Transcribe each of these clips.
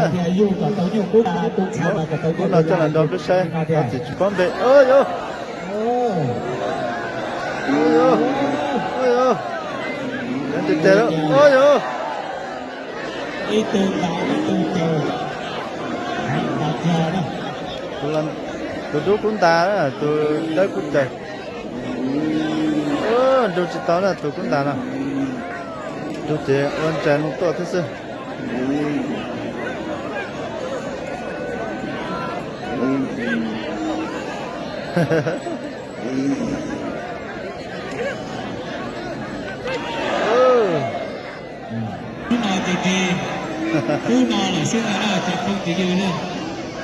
Ub no coj los nrog peb saib, tsis paub npe. Ub yuv, ub yuv, ub yuv, ub yuv, tus dub kub ntas, tus dawb kub caws. Nrug tsis tau na tus kub ntas no, nrug ces ua ntsais loo tuaj thiab xwb. Hnub no ces, hnub no lawm xwb ntag na, cov phooj ywg na,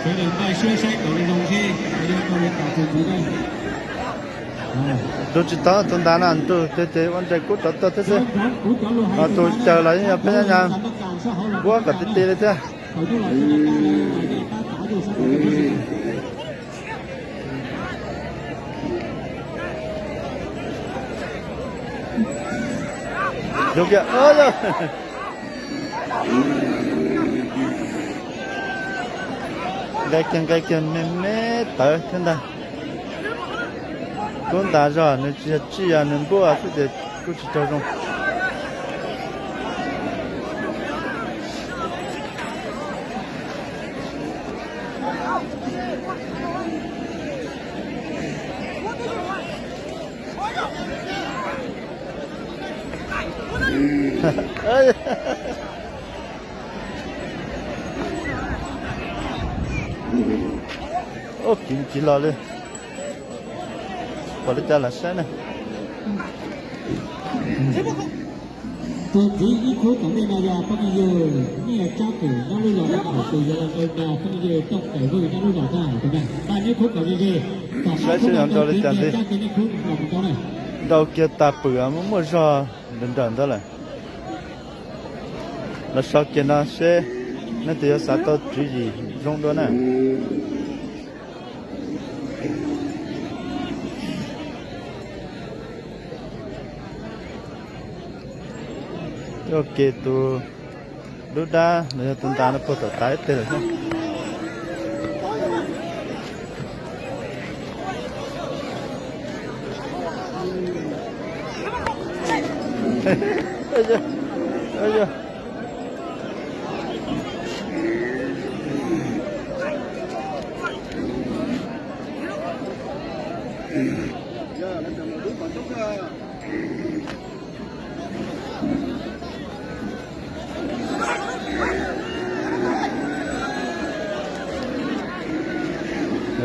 sawv daws npaj siab saib kom zoo seb yuav ua li cas tus ntxiv na. Nrug tsis tau tus ntas no, nrug ces ua ntsais kub rov tuaj thiab xwb. Ho tus caws los yeej yog peb nyab nyab npuab kom ti ti li thiab. Zoo kiag, nqe kiag nqe kiag me me tawv thiab ntag. Kub ntas zog nws tsis yog tsij, yog nws npuaj xwb ces kuj tsis raug zoo. Ub, kiv kiv los li. Pom li cas lam saib ne. Tus ntxiv ib khub tom ntej no yog phooj ywg Nyiaj Tsab Kwm nyob lub zos Dab Haum, tus yuav los nrog phooj ywg Tooj Kawm Vwj nyob lub zos Dab Haum tus na. Npaj neb khub kom ze ze, kom saib seb yuav nrau li cas ntxiv. Nrau kiag tas pwm muaj muaj zog nrawm nrawm ntawd lawm. Los so kiag no seb leej twg yuav xav tau tswv yim zoo dua na. Ua ke tus dub dab los yog tus ntas no puag tom tav ib teg lawm thiab.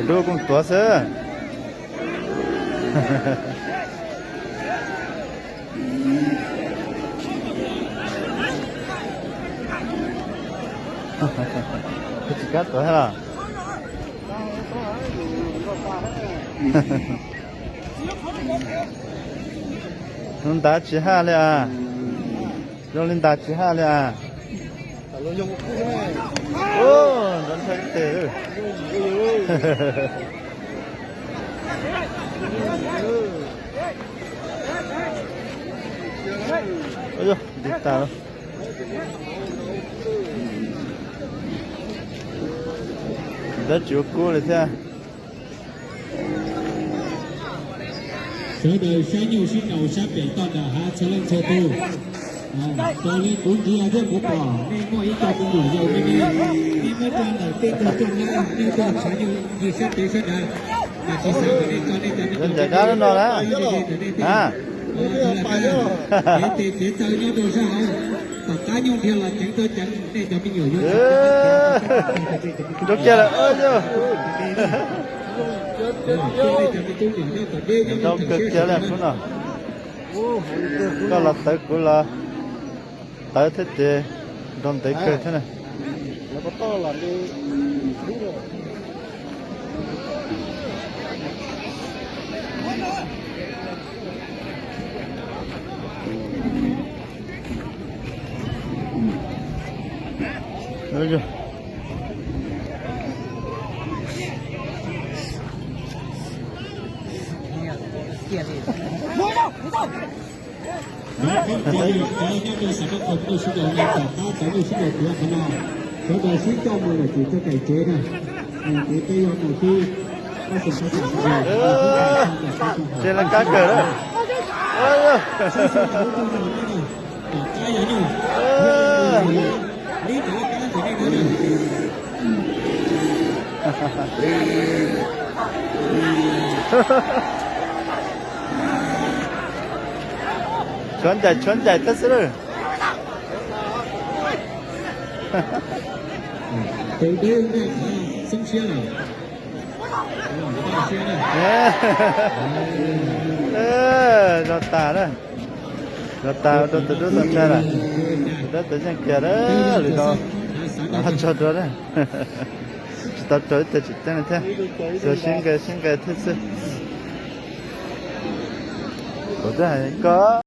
Dub kooj tuav xwb. Tsis kab tuav thiab los? Zoo ntas tsis haj li as. Zoo li ntas tsis haj li as. Nrov nthawj tes. Ntiv tas. Dab tsis ua kub li thiab. Sawv daws saib nyuj sib nraus sab pem toj nram hav txhua leej txhua tus. Raws li kuv ntsia thiab kuv pom nej muaj ib co me nyuam yaus me me, nej muab rau ntawm tej tug coj na, nej tuaj tshav nyuj ncig sab pem sab nrad, mas tsis xav kom nej tso nej cov me nyuam dab no na. Kev tes kev taw nyob rau sab hauv, tom qab nyuj dhia los ceev tuaj ceev nej cov me nyuam yuav rau kiag lawm. Nrau kawg kiag li khub no. Koj los tawv kuv los tawv thiab ces nrau ntev kawg thiab na. Nyob rau xav koj kom nyuj sib nraus no, tom qab cov nyuj sib nraus kuv qhov no. Sawv daws sib coj mus lawm ces coj daim tsev na. Ces peb yuav mus tib, pab xeem pab xeem, ces laj kab kawg na. Tshuav ncaim tshuav ncaim tag xwb lawm. Zov tas na, zov tas ua rau tus dub tau tshaj lawm. Tus dub tau yeej kiag lawm, lwm zaus los tso dua na. Tsis tau raug ib teg tseem ceeb li thiab. Tsuas sib nqes sib nqes thiab xwb. Kuv twb hais koj